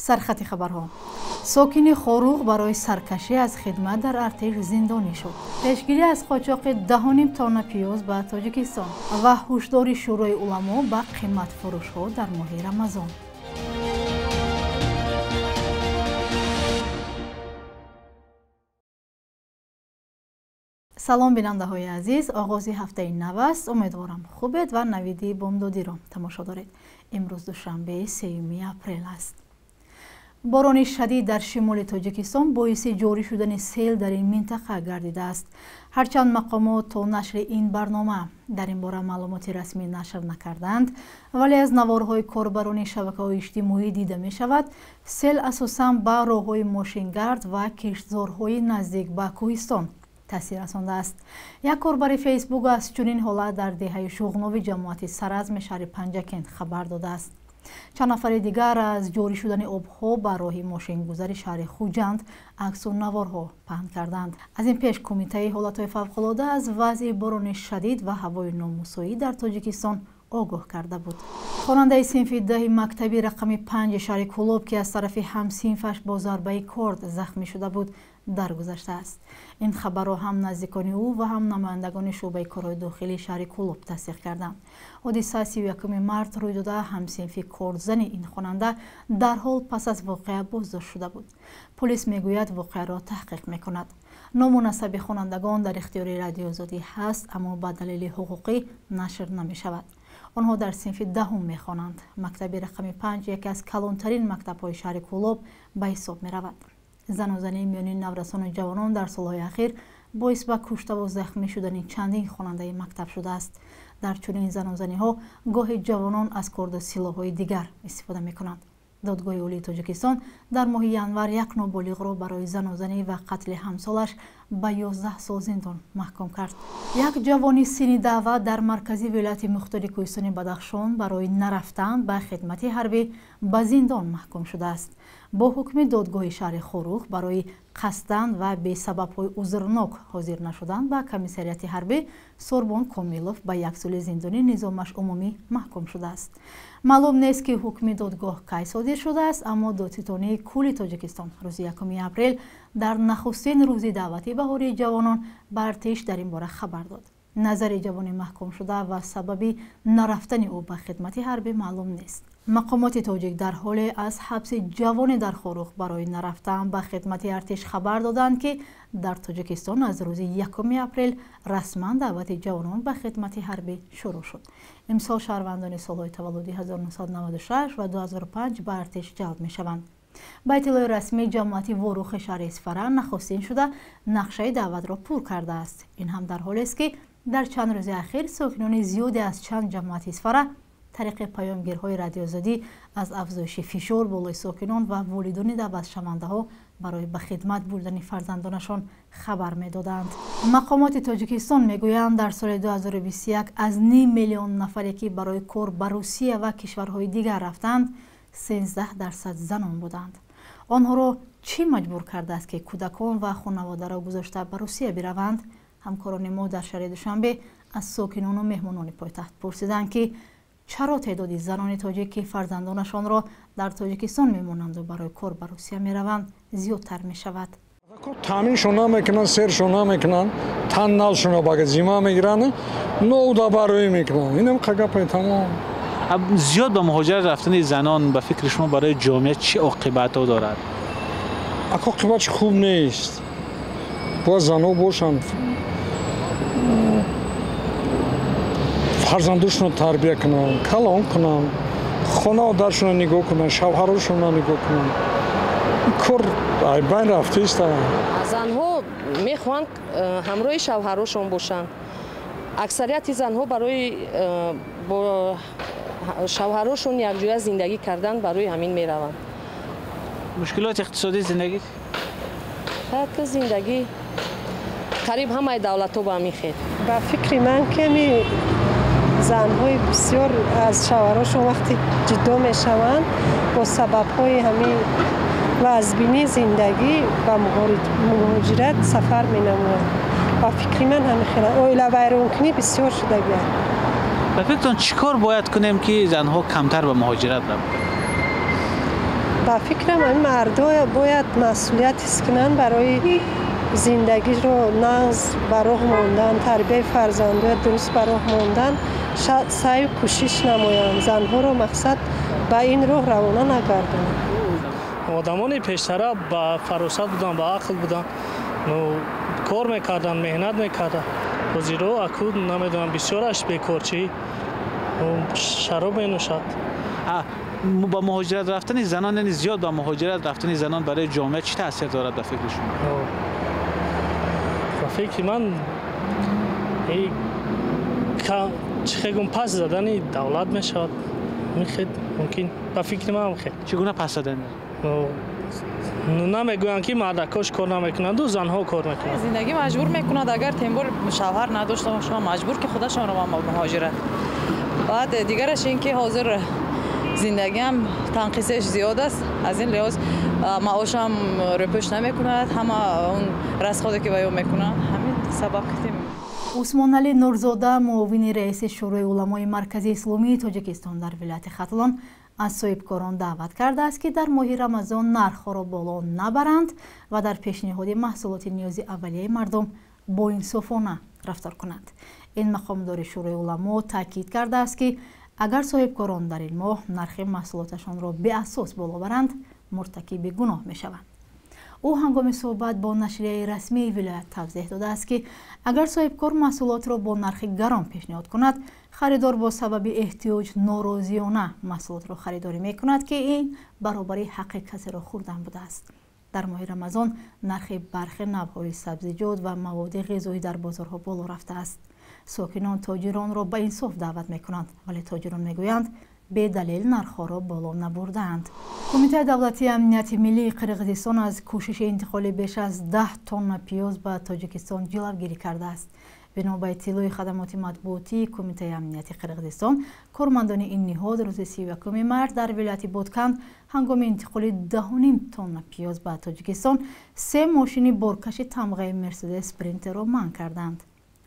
Сархати хабарҳо. Сокини Хоруғ барои саркашӣ аз хидмат дар артиш зиндонӣ шуд. Пешгирӣ аз қочоқи 10.5 тонна пиёз ба Тоҷикистон ва ҳушдори Шӯрои уламо ба қиматфурӯшҳо дар моҳи Рамазон. Салом бинандаҳои азиз, оғози ҳафтаи нав аст. Умедворам хубед ва навиди бомдодиро тамошо доред. Имрӯз душанбе 3 апрел аст. Борони шадид дар шимоли Тоҷикистон боиси ҷорӣ шудани сел дар ин минтақа гардидааст. Ҳарчанд мақомот то нашри ин барнома дар ин бора маълумоти расмӣ нашр накарданд, вале аз наворҳои корбарони шабакаҳои иҷтимоӣ дида мешавад, сел асосан ба роҳҳои мошингард ва киштзорҳои наздик ба кӯҳистон таъсир расондааст. Як корбари Фейсбук аз чунин ҳолат дар деҳаи Шуғнови ҷамоати Саразми шаҳри Панҷакент хабар додааст. Чанд нафари дигар аз ҷорӣ шудани обҳо ба роҳи мошингузари шаҳри Хуҷанд аксу наворҳо паҳн карданд. Аз ин пеш Кумитаи ҳолатҳои фавқулода аз вазъи борони шадид ва ҳавои номусоид дар Тоҷикистон огоҳ карда буд. Хонандаи синфи 10 мактаби рақами 5 шаҳри Кӯлоб, ки аз тарафи ҳамсинфаш бо зарбаи корд захмӣ шуда буд, даргузаштааст. Ин хабарро ҳам наздикони ӯ ва ҳам намояндагони шӯъбаи корҳои дохилии шаҳри Кӯлоб тасдиқ карданд. Ҳодиса 31 март рӯй дода, ҳамсинфи кордзани ин хонанда дарҳол пас аз воқеа боздошт шуда буд. Полис мегӯяд воқеаро таҳқиқ мекунад. Ному насаби хонандагон дар ихтиёри Радиоозодӣ ҳаст, аммо ба далели ҳуқуқӣ нашр намешавад. Онҳо дар синфи 10 мехонанд. Мактаби рақами 5 яке аз калонтарин мактабҳои шаҳри Кӯлоб ба ҳисоб меравад. Занозании миёни наврасону ҷавонон дар солҳои ахир боис ба куштаву захмӣ шудани чандин хонандаи мактаб шудааст. Дар чунин занозаниҳо гоҳи ҷавонон аз корду силоҳҳои дигар истифода мекунанд. Додгоҳи Олии Тоҷикистон дар моҳи январ як ноболиғро барои занозанӣ ва қатли ҳамсолаш ба 11 сол зиндон маҳкум кард. Як ҷавони синни даъват дар маркази вилояти мухтори кӯҳистони Бадахшон барои нарафтан ба хидмати ҳарбӣ ба зиндон маҳкум шудааст. Бо ҳукми додгоҳи шаҳри Хоруғ барои қасдан ва бесабабҳои узрнок ҳозир нашудан ба комиссариати ҳарбӣ Сурбон Комилов ба 1 соли зиндони низомаш умумӣ маҳкум шудааст. Маълум нест, ки ҳукми додгоҳ кай содир шудааст, аммо додситонии кулли Тоҷикистон рӯзи 1 апрел дар нахустин рӯзи даъвати баҳории ҷавонон ба артиш дар ин бора хабар дод. Назари ҷавони маҳкумшуда ва сабаби нарафтани ӯ ба хидмати ҳарбӣ маълум нест. Мақомоти тоҷик дар ҳоле аз ҳабси ҷавоне дар Хоруғ барои нарафтан ба хидмати артиш хабар доданд, ки дар Тоҷикистон аз рӯзи 1 апрел расман даъвати ҷавонон ба хидмати ҳарбӣ шурӯъ шуд. Имсол шаҳрвандони солҳои таваллуди 1996 ва 2005 ба артиш ҷалб мешаванд. Ба иттилои расмӣ ҷамоати Ворухи шаҳри Исфара нахустин шуда нақшаи даъватро пур кардааст. Ин ҳам дар ҳолест, ки дар чанд рӯзи ахир сокинони зиёде аз чанд ҷамоати Исфара тариқи паёмгирҳои Радиоозодӣ аз афзоиши фишор болои сокинон ва волидони даъватшавандаҳо барои ба хидмат бурдани фарзандонашон хабар медоданд. Мақомоти Тоҷикистон мегӯянд, дар соли 2021 аз 0.5 миллион нафаре, ки барои кор ба Русия ва кишварҳои дигар рафтанд, 13% занон буданд. Онҳоро чӣ маҷбур кардааст, ки кӯдакон ва хонаводаро гузошта ба Русия бираванд? Ҳамкорони мо дар шаҳри Душанбе аз сокинону меҳмонони пойтахт пурсиданд, ки чаро теъдоди занони тоҷик, ки фарзандонашонро дар Тоҷикистон мемонанду барои кор ба Русия мераванд, зиёдтар мешавад. Таъминшон намекунанд, сершон намекунанд, тан налшонро ба зима мегиранд, ноуда бароӣ мекунанд. Инам қагапай тамом. Зиёд ба муҳоҷират рафтани занон ба фикри шумо барои ҷомеа чӣ оқибатҳо дорад? Оқибатш хуб нест. Бояд занҳо бошанд, фарзандошонро тарбия кунанд, калон кунанд, хонаводарашонро нигоҳ кунанд, шавҳарошонро нигоҳ кунанд. Кор айбайн рафтааст. Занҳо мехоҳанд ҳамроҳи шавҳарошон бошанд. Аксарияти занҳо барои бо шавҳарошон якҷоя зиндагӣ кардан барои ҳамин мераванд. Мушкилоти иқтисодии зиндагӣ? Зиндагӣ қариб ҳамаи давлатҳо ба ҳамин хел. Ба фикри ман ками занҳои бисёр аз шавҳарошон вақте ҷудо мешаванд бо сабабҳои ҳамин вазбинии зиндагӣ ба муҳоҷират сафар менамоянд. Ба фикри ман ҳамин хел оила вайронкунӣ бисёр шудагианд. Ба фикртон чӣ кор бояд кунем, ки занҳо камтар ба муҳоҷират раванд? Ба фикрам ҳамин мардҳо бояд масъулият ҳис кунанд барои зиндагиро нағз ба роҳ мондан, тарбияи фарзандоя дуруст ба роҳ мондан, саъю кӯшиш намоянд. Занҳоро мақсад ба ин роҳ равона нагардонанд. Одамони пештара ба фаросат буданд, ба ақл буданд, кор мекарданд, меҳнат мекарданд. Ҳозиро аку намедонам, бисёраш бекорчӣ, шароб менӯшад. Ба муҳоҷират рафтани занон, яъне зиёд ба муҳоҷират рафтани занон барои ҷомеа чӣ таъсир дорад ба фикри шумо? Ба фикри ман чӣ хегум пас задани давлат мешавад. Мумкин ба фикри ман хел. Чӣ гуна пас задани? Намегӯянд ки мардакош кор намекунанду занҳо кор мекунанд. Зиндагӣ маҷбур мекунад, агар тембор шавҳар надошта бошанд, маҷбур ки худашонро муҳоҷират. Баъд дигараш ин ки ҳозир зиндагиам танқисеш зиёд аст, аз ин лиҳоз маошам рӯпӯш намекунад, ҳама он расходе ки ба ё мекунанд, ҳамин сабаб ки. Усмоналӣ Нурзода, муовини раиси Шӯрои уламои Марказии Исломии Тоҷикистон дар вилояти Хатлон, аз соҳибкорон даъват кардааст, ки дар моҳи Рамазон нархҳоро боло набаранд ва дар пешниҳоди маҳсулоти ниёзи аввалияи мардум боинсофона рафтор кунанд. Ин мақомдори Шӯрои уламо таъкид кардааст, ки агар соҳибкорон дар ин моҳ нархи маҳсулоташонро беасос боло баранд, муртакиби гуноҳ мешаванд. Ӯ ҳангоми суҳбат бо нашрияи расмии вилоят тавзеҳ додааст, ки агар соҳибкор маҳсулотро бо нархи гарон пешниҳод кунад, харидор бо сабаби эҳтиёҷ норозиёна маҳсулотро харидорӣ мекунад, ки ин баробари ҳаққи касеро хӯрдан будааст. Дар моҳи Рамазон нархи бархи навъҳои сабзиҷот ва маводи ғизоӣ дар бозорҳо боло рафтааст. Сокинон тоҷиронро ба инсоф даъват мекунанд, вале тоҷирон мегӯянд, бедалел нархҳоро боло набурдаанд. Кумитаи давлатии амнияти миллии Қирғизистон аз кӯшиши интиқоли беш аз 10 тонна пиёз ба Тоҷикистон ҷилавгирӣ кардааст. Бино ба иттилои хадамоти матбуотии Кумитаи амнияти Қирғизистон, кормандони ин ниҳод рӯзи 31 март дар вилояти Ботканд ҳангоми интиқоли 10,5 тонна пиёз ба Тоҷикистон се мошини боркаши тамғаи Мерседес Спринтерро манъ карданд.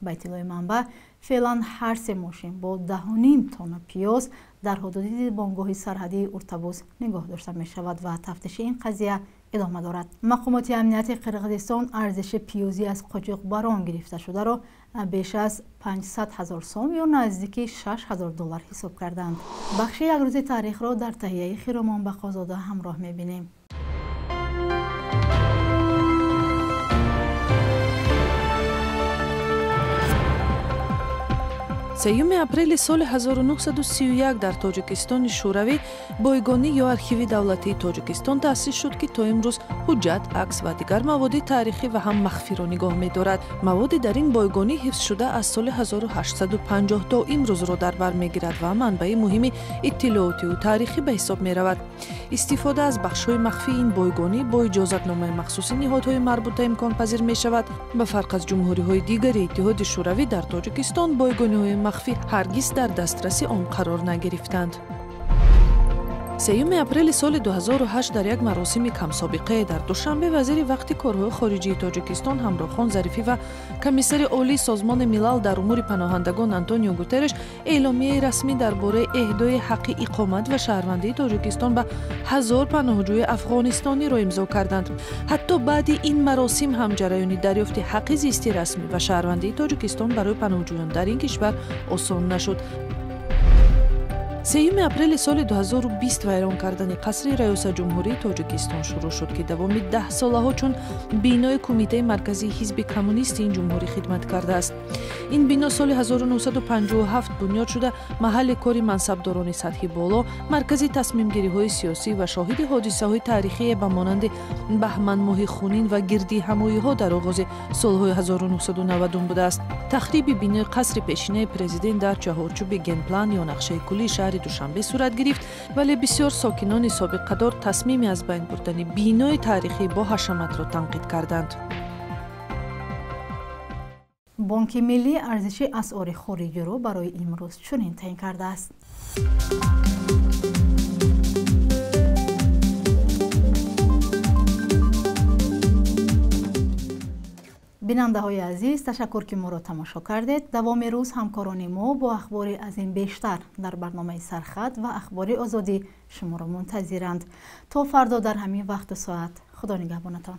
Ба иттилои манбаъ, феълан ҳар се мошин бо 10,5 тонна пиёз дар ҳудуди бонгоҳи сарҳадии Уртабуз нигоҳ дошта мешавад ва тафтиши ин қазия идома дорад. Мақомоти амнияти Қирғизистон арзиши пиёзӣ аз қочоқбарон гирифташударо беш аз 500 ҳазор сом ё наздики 6 ҳазор доллар ҳисоб карданд. Бахши якрӯзи таърихро дар таҳияи Хиромон Бақозода ҳамроҳ мебинем. Сеюми апрели соли 1931 дар Тоҷикистони Шӯравӣ бойгонӣ ё архиви давлатии Тоҷикистон таъсис шуд, ки то имрӯз ҳуҷҷат, акс ва дигар маводи таърихӣ ва ҳам махфиро нигоҳ медорад. Маводи дар ин бойгонӣ ҳифзшуда аз соли 1850 то имрӯзро дар бар мегирад ва манбаи муҳими иттилоотиву таърихӣ ба ҳисоб меравад. Истифода аз бахшҳои махфии ин бойгонӣ бо иҷозатномаи махсуси ниҳодҳои марбута имконпазир мешавад. Ба фарқ аз ҷумҳуриҳои дигари Иттиҳоди Шӯравӣ, дар Тоҷикистон бойгониҳои махфӣ ҳаргиз дар дастраси он қарор нагирифтанд. 3 апрели соли 2008 дар як маросими камсобиқае дар Душанбе вазири вақти корҳои хориҷии Тоҷикистон Ҳамроҳхон Зарифӣ ва комиссари олии Созмони Милал дар умури паноҳандагон Антонио Гутерреш эъломияи расмӣ дар бораи эҳдои ҳаққи иқомат ва шаҳрвандии Тоҷикистон ба 1000 паноҳҷӯи афғонистониро имзо карданд. Ҳатто баъди ин маросим ҳам ҷараёни дарёфти ҳаққи зисти расмӣ ва шаҳрвандии Тоҷикистон барои паноҳҷӯён дар ин кишвар осон нашуд. 3 апрели соли 2020 вайрон кардани қасри раёсатҷумҳурии Тоҷикистон шурӯъ шуд, ки давоми 10 солаҳо чун бинои Кумитаи марказии ҳизби коммунисти ин ҷумҳурӣ хидмат кардааст. Ин бино соли 1957 бунёд шуда, маҳалли кори мансабдорони сатҳи боло, маркази тасмимгириҳои сиёсӣ ва шоҳиди ҳодисаҳои таърихие ба монанди баҳманмоҳи хунин ва гирдиҳамоиҳо дар оғози солҳои 1990 будааст. Тахриби бинои қасри пешинаи президент дар чаҳорчӯби генплан ё нақшаи куллии шаҳри Душанбе сурат гирифт, вале бисёр сокинони собиқадор тасмими аз байн бурдани бинои таърихӣ бо ҳашаматро танқид карданд. Бонки миллӣ арзиши асъори хориҷиро барои имрӯз чунин таъин кардааст. Бинандаҳои азиз, ташаккур, ки моро тамошо кардед. Давоми рӯз ҳамкорони мо бо ахбори аз ин бештар дар барномаи «Сархат» ва «Ахбори Озодӣ» шуморо мунтазиранд. То фардо дар ҳамин вақту соат, Худо нигаҳбонатон.